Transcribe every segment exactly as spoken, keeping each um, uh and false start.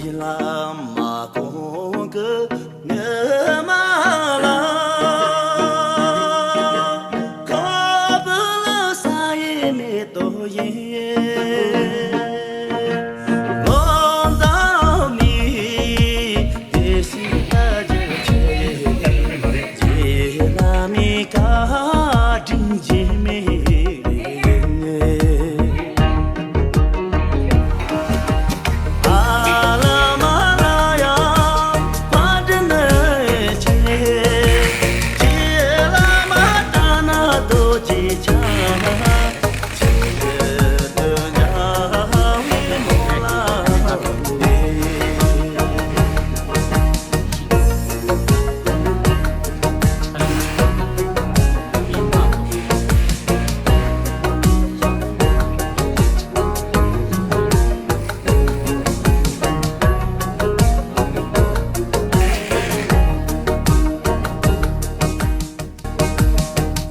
བླ་མ་ཁོང་གི་ཉི་མ་ལ། ཁོ་བོ་ལ་ས་ཡི་མེ་ཏོག་ཡིན། ལོ་འདབ་མའི་དེ་ཤི་ལྟ་རྒྱུ་ཆེ། རྗེ་བླ་མའི་བཀའ་དྲིན་རྗེས་མེད་ཡིན།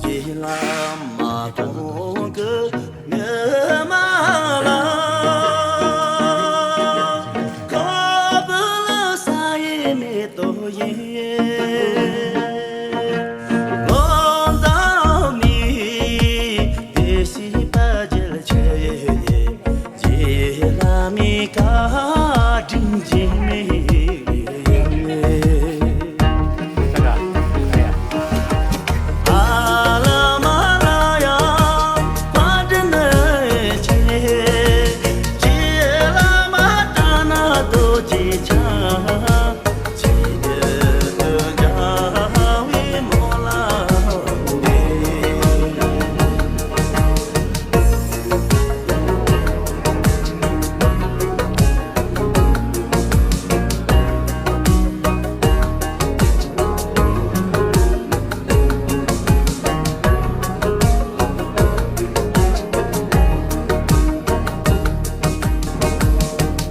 ཡིད་ལ་མ་གཏོང་གི་ཉི་མ་ལ། ཁོ་བོ་ལ་ས་ཡི་མེ་ཏོག་ཡིན། ལོ་འདབ་མའི་དེ་ཤི་ལྟ་རྒྱུ་ཆེ། རྗེ་བླ་མའི་བཀའ་དྲིན་རྗེས་མེད་ཡིན།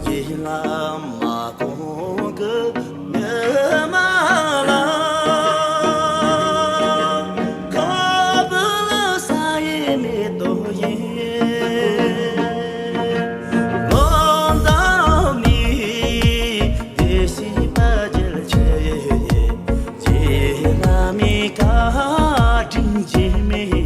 ཡིད་ལ་མ་གཏོང་གི་ཉི་མ་ལ། ཁོ་བོ་ལ་ས་ཡི་མེ་ཏོག་ཡིན། ལོ་འདབ་མའི་དེ་ཤི་ལྟ་རྒྱུ་ཆེ། རྗེ་བླ་མའི་བཀའ་དྲིན་རྗེས་མེད་ཡིན།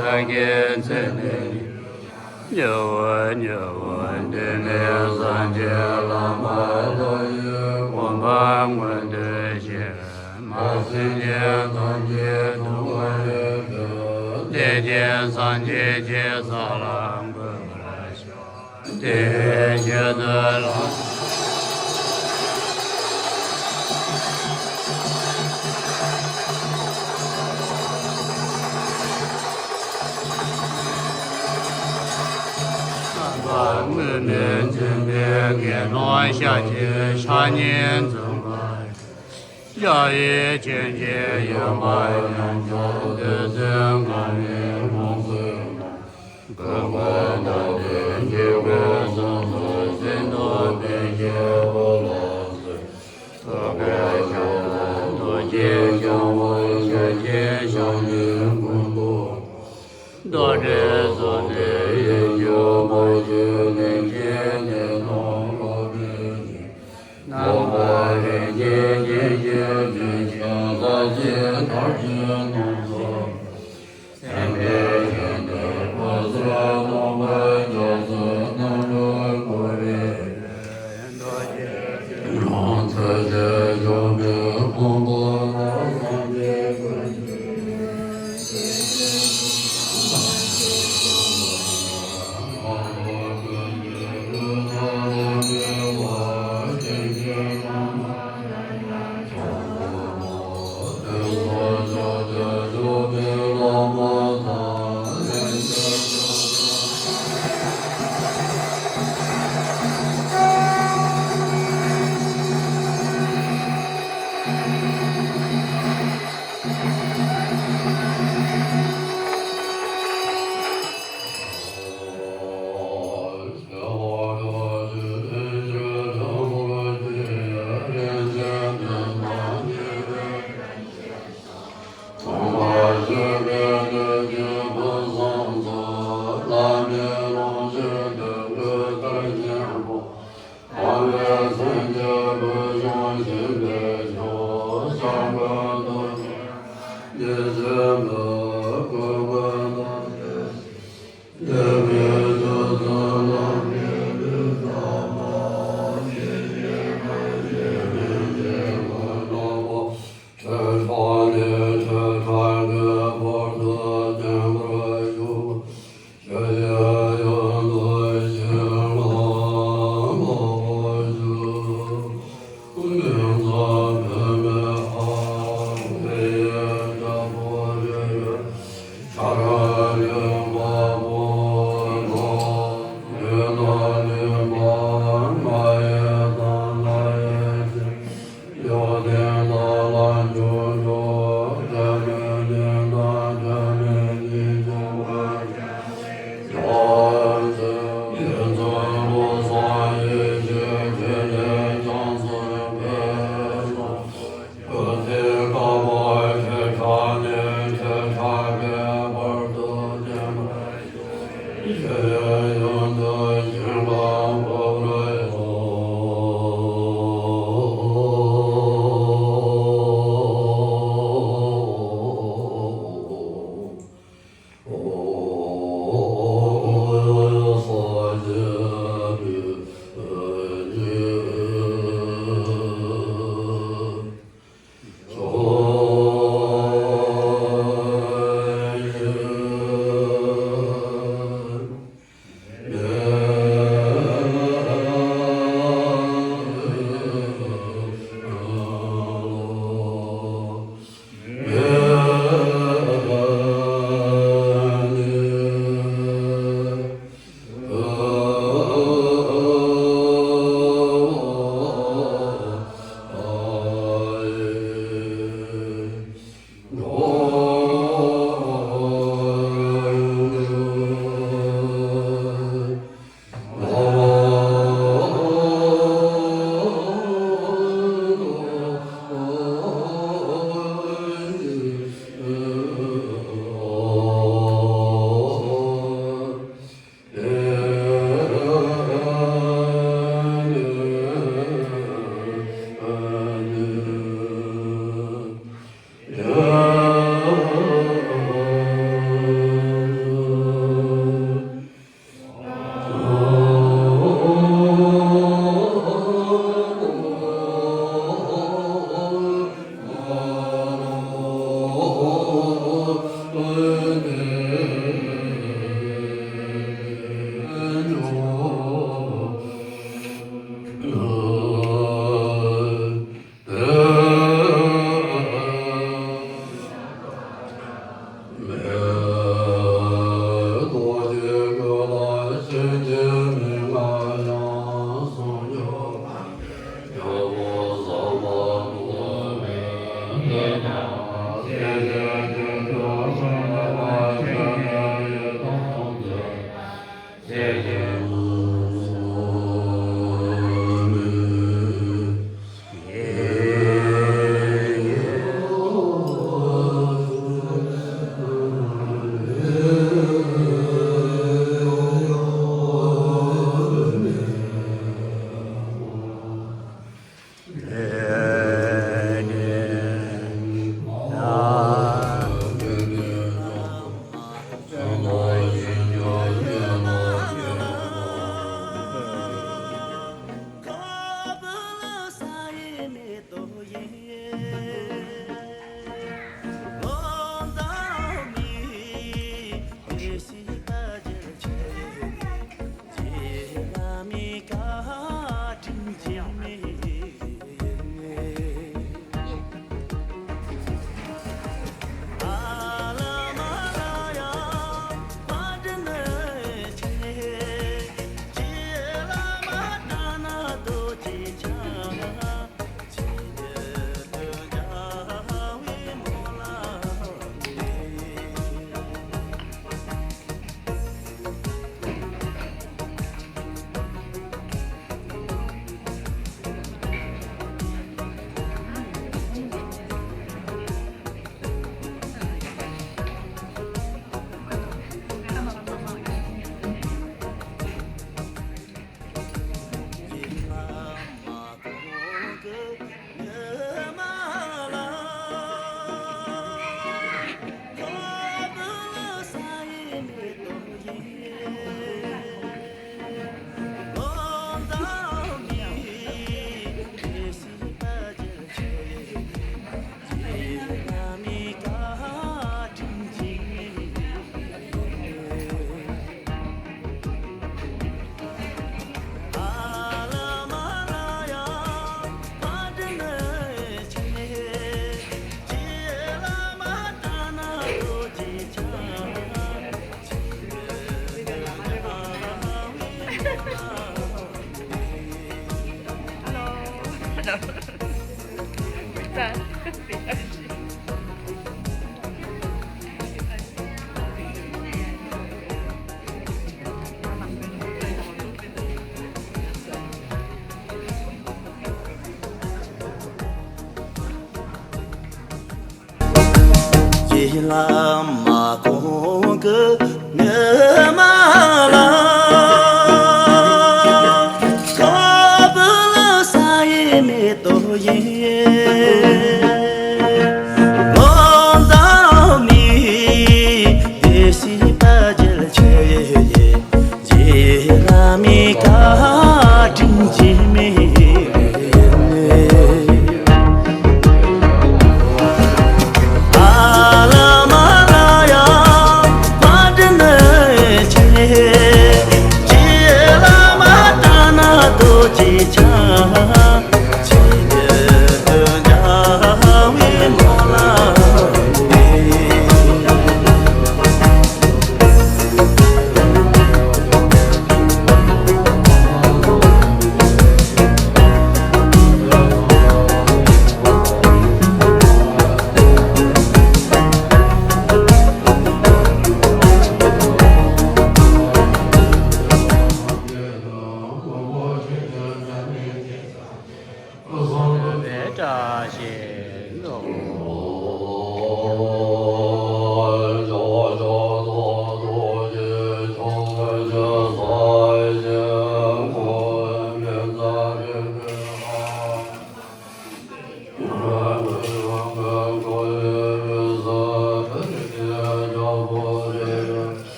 བདག་གིས་མཚན་ཉིད་ཉེ་བར་ཉེ་བར་འདུས་ནས་སངས་རྒྱས་བླ་མ་ལྷ་ཡི་གོ་འཕང་མངོན་དུ་བྱེད། མ་སྲིང་ཅན་ཐམས་ཅད་སྡུག་བསྔལ་ལས་འདའ། བདེ་ཆེན་སངས་རྒྱས་ཀྱི་ས་ལ་འགོད་པར་ཤོག། དེ་བཞིན་དུ་ལམ། དངོས་མེད་འཛིན་པའི་ངན་སློང་ཤཱཀྱའི་ཕྱག་གཉིས་འཛིན་པ། ཕྱག་གཡས་བྱིན་གྱིས་གཡོ་བ་ཉམས་སུ་ལེན། དུས་གསུམ་ཁ་ནས་ལྷུང་བཟེད་བཏང་། ཀུན་དགའ་དང་ལྡན་འཇིགས་པའི་གཟུགས་སུ་ཟིན་ཏོག་ཏོ་བྱེད་པ་ལ་སོགས། རྡོ་རྗེ་འཆང་དབང་ཕྱག་རྒྱའི་ཞབས་ནས་ཀུན་ཏུ། རྡོ་རྗེ་གསུམ་ལྡན་ཡིད་བཞིན་མ་བཅོས་ལྷན་སྐྱེས་ནས་དང་འགྲོགས་པའི་ཕྱིར། ནམ་མཁའ་ལྷན་སྐྱེས་སྐྱེ་མཆེད་ཀྱི་ཕྱིར་ལྷ་སྲིན་དར་ཅན་རྣམས་སོགས། སེམས་དཔའི་ཞིང་དུ་བཀོད་ཟེར་སྟོང་པའི་རྒྱ་མཚོའི་རྣམ་རོལ་བསྐོར་བའི་རྡོ་རྗེ་འཆང་ཚུལ་འཆོས་འཇོམས་པའི་དབང་པོ་ལ་སངས་རྒྱས་ཀུན་གྱི་ ཡིད་ལ་མ་དགོངས་ཀྱི་ངོ་མ་ལ། ཁོ་བོ་ལ་ས་ཡི་མེ་ཏོག་ཡིན། ལོ་འདབ་ནི་དེ་སྲིད་པ་རྒྱལ་ཆེ་ཡི། རྗེ་བླ་མའི་བཀའ་དྲིན་རྗེས་མི་ཡིན། ཨ་ལ་མ་ལ་ཡ་བཀའ་དྲིན་ཆེ། རྗེ་བླ་མ་དྲག་ན་རྡོ་རྗེ་འཆང་། ཆེ་བའི་དོན་རྒྱལ་བའི་ནོར་ལ་ལྡན། བཀྲ་ཤིས་ལོ།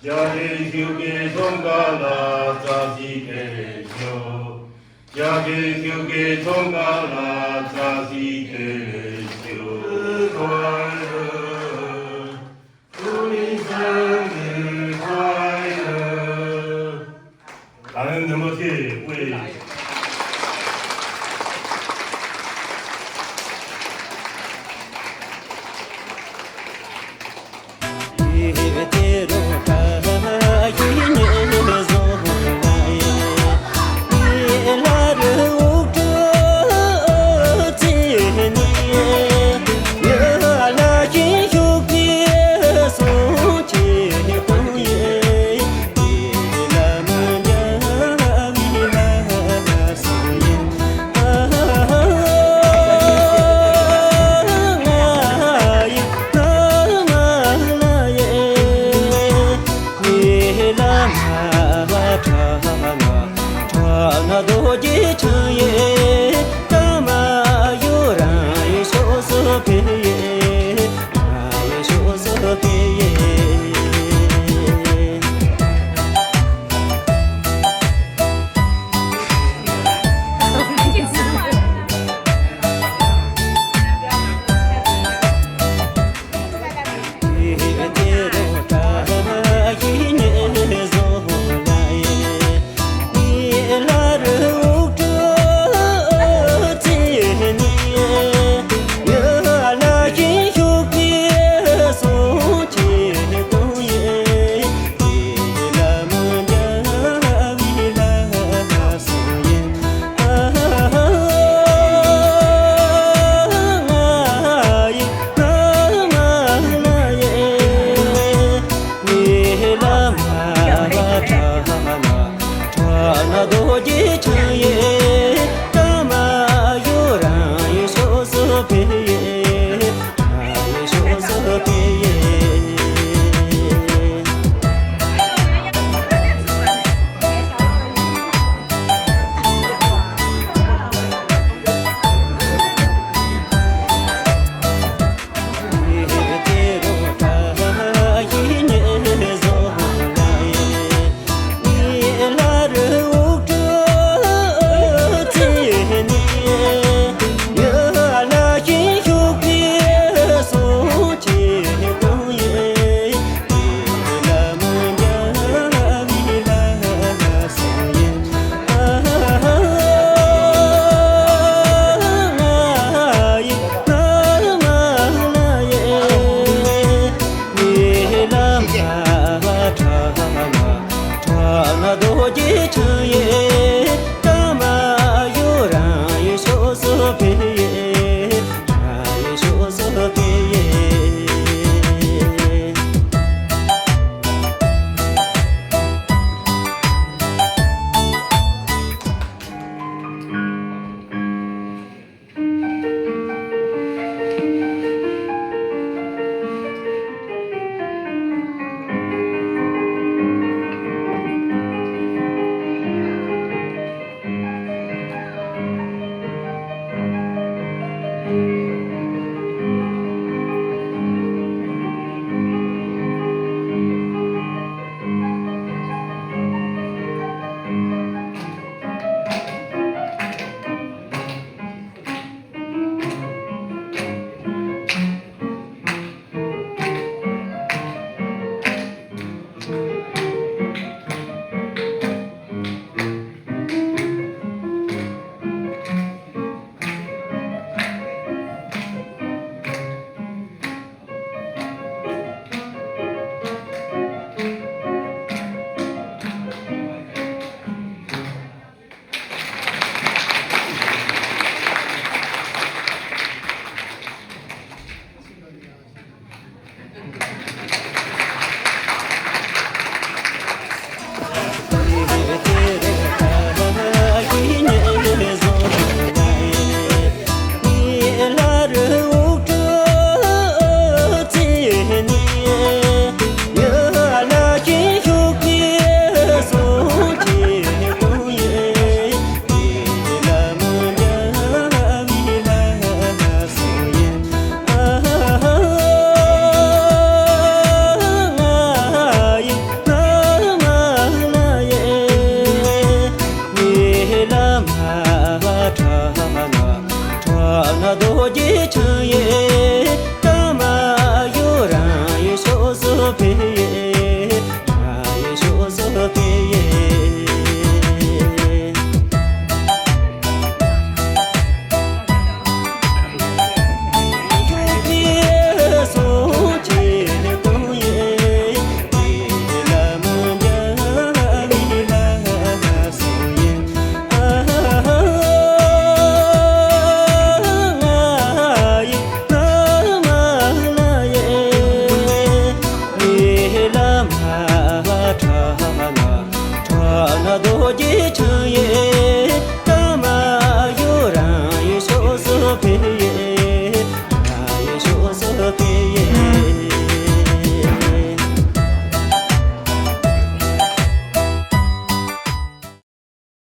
རྒྱ་རིགས་ཤུགས་ཀྱིས་ཚོང་ཁང་ལ་རྩ་སྲིད་སྤེལ་ཞུ། རྒྱ་རིགས་ཤུགས་ཀྱིས་ཚོང་ཁང་ལ་རྩ་སྲིད་སྤེལ་ཞུ། ཁོ་ཨ་རུ། ཨུ་ལི་སང་ནི་ཁོ་ཨ་རུ། ད་ནི་ནི་མོ་ཐི་ཝེ། ཁྲ་ལ་ཁྲ་ལ་རྡོ་རྗེ་འཆང་ཡི།